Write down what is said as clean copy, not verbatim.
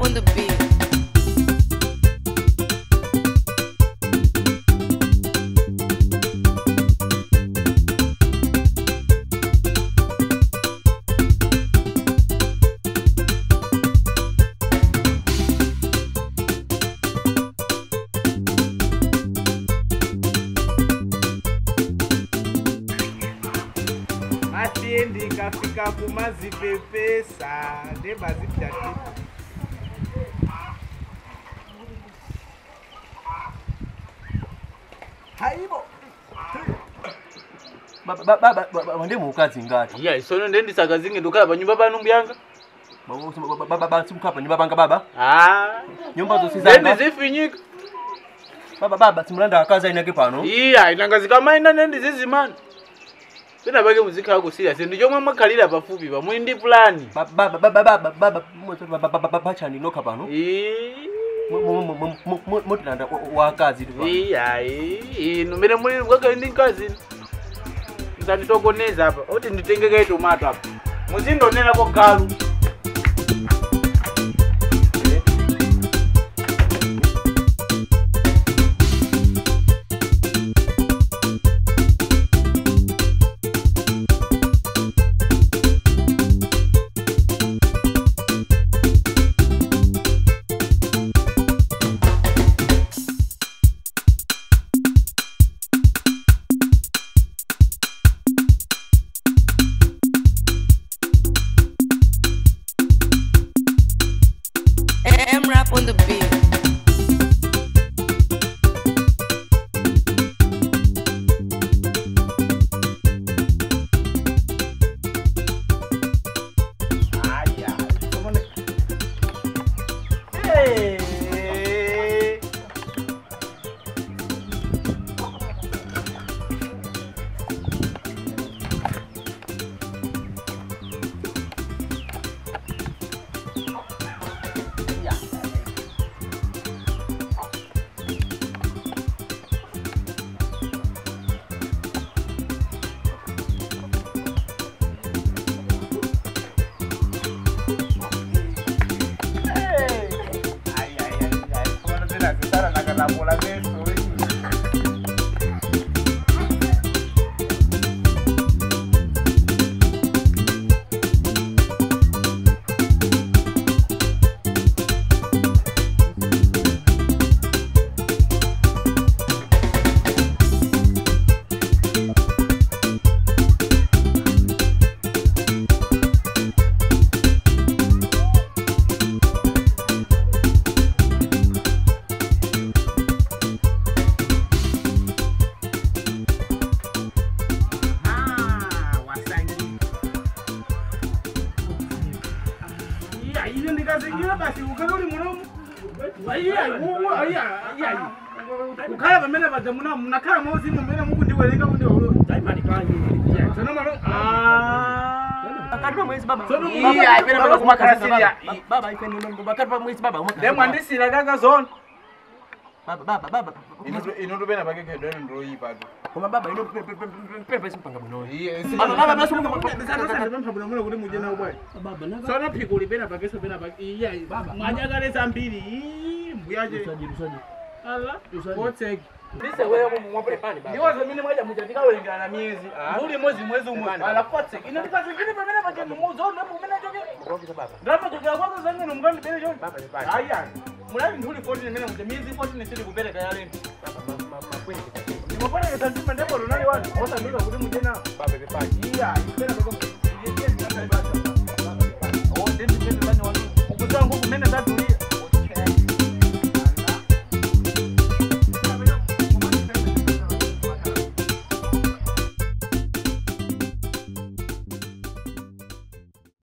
on the beat. Ndikafika kumazipepesa ndemazipyati haibo baba baba ndi mukazi ngati iya isono ndendisakazinge ndokhala pa nyumba panu mbuyanga baba baba simukhala pa nyumba panga baba ah nyumba zonse zanga ndendizifinyika baba baba simulanda akazi ainake pano iya inanga zikamaenda ndendizizimana. Pena pake muzikhala kusirias ndi chomwe mwakhalira pafupi pa muli ndi plani. Baba baba baba baba baba bachani nokha pano. Mutilanda wakazi tu. Iya inu mene muli mukakhala ndi mkazi. Msanditokoneza apa oti nditengeke tomato apa. Muzindonera galu. M-Rap on the beat. Hey. Kukhala pamene paja muna munakhala mauzimu mmene mukundiwerenga kundiwandisira kaka zona baba inoto pena pake khedwene ndoyipa tu koma baba ino pena simpanga bwino baba baba kuti mudye nawo bwana sono phiko lipena pakeso pena pake iya mwanyakale zambiri mbuyache ala otseki ndiwazo mine mwaja muchatikawerengera miyezi muli mwezi mwezi umwe ala fotseki ino ndikazingine pamene paja muzone pamene choke ndamachokera kwako zangeno mukandibere choni aya mulali nthuli 14 imene muja miyezi 14 sili kupereka yaleni ndimapwerekesa mtima ndipo lunali wanu osanduka kuti mudye nawo iya pena ukudzangu kumene tatuli.